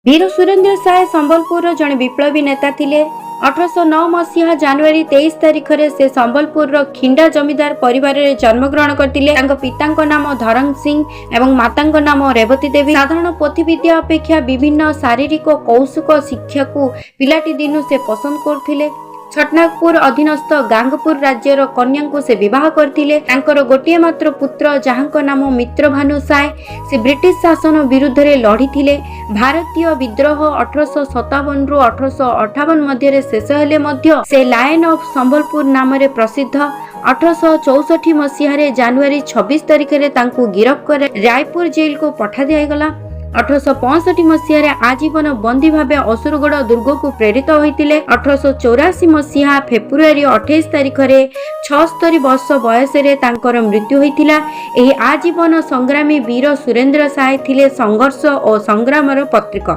ବୀର ସୁରେନ୍ଦ୍ର ସାଏ ସମ୍ବଲପୁରର ଜଣେ ବିପ୍ଳବୀ ନେତା ଥିଲେ। 1809 ମସିହା ଜାନୁଆରୀ 23 ତାରିଖରେ ସେ ସମ୍ବଲପୁରର ଖିଣ୍ଡା ଜମିଦାର ପରିବାରରେ ଜନ୍ମଗ୍ରହଣ କରିଥିଲେ। ତାଙ୍କ ପିତାଙ୍କ ନାମ ଧରଙ୍ଗ ସିଂ ଏବଂ ମାତାଙ୍କ ନାମ ରେବତୀ ଦେବୀ। ସାଧାରଣ ପୋଥି ବିଦ୍ୟା ଅପେକ୍ଷା ବିଭିନ୍ନ ଶାରୀରିକ କୌଶିକ ଶିକ୍ଷାକୁ ପିଲାଟି ଦିନୁ ସେ ପସନ୍ଦ କରୁଥିଲେ। ଛଟନାଗପୁର ଅଧୀନସ୍ଥ ଗାଙ୍ଗପୁର ରାଜ୍ୟର କନ୍ୟାଙ୍କୁ ସେ ବିବାହ କରିଥିଲେ। ତାଙ୍କର ଗୋଟିଏ ମାତ୍ର ପୁତ୍ର, ଯାହାଙ୍କ ନାମ ମିତ୍ରଭାନୁ ସାଏ। ସେ ବ୍ରିଟିଶ ଶାସନ ବିରୁଦ୍ଧରେ ଲଢ଼ିଥିଲେ। ଭାରତୀୟ ବିଦ୍ରୋହ 1857ରୁ 1858 ମଧ୍ୟରେ ଶେଷ ହେଲେ ମଧ୍ୟ ସେ ଲାୟନ ଅଫ୍ ସମ୍ବଲପୁର ନାମରେ ପ୍ରସିଦ୍ଧ। 1864 ମସିହାରେ ଜାନୁଆରୀ 26 ତାରିଖରେ ତାଙ୍କୁ ଗିରଫ କରି ରାୟପୁର ଜେଲକୁ ପଠା ଦିଆଗଲା। 1865 ମସିହାରେ ଆଜୀବନ ବନ୍ଦୀ ଭାବେ ଅସୁରଗଡ଼ ଦୁର୍ଗକୁ ପ୍ରେରିତ ହୋଇଥିଲେ। 1884 ମସିହା ଫେବୃଆରୀ 28 ତାରିଖରେ 76 ବର୍ଷ ବୟସରେ ତାଙ୍କର ମୃତ୍ୟୁ ହୋଇଥିଲା। ଏହି ଆଜୀବନ ସଂଗ୍ରାମୀ ବୀର ସୁରେନ୍ଦ୍ର ସାଏ ଥିଲେ ସଂଘର୍ଷ ଓ ସଂଗ୍ରାମର ପ୍ରତୀକ।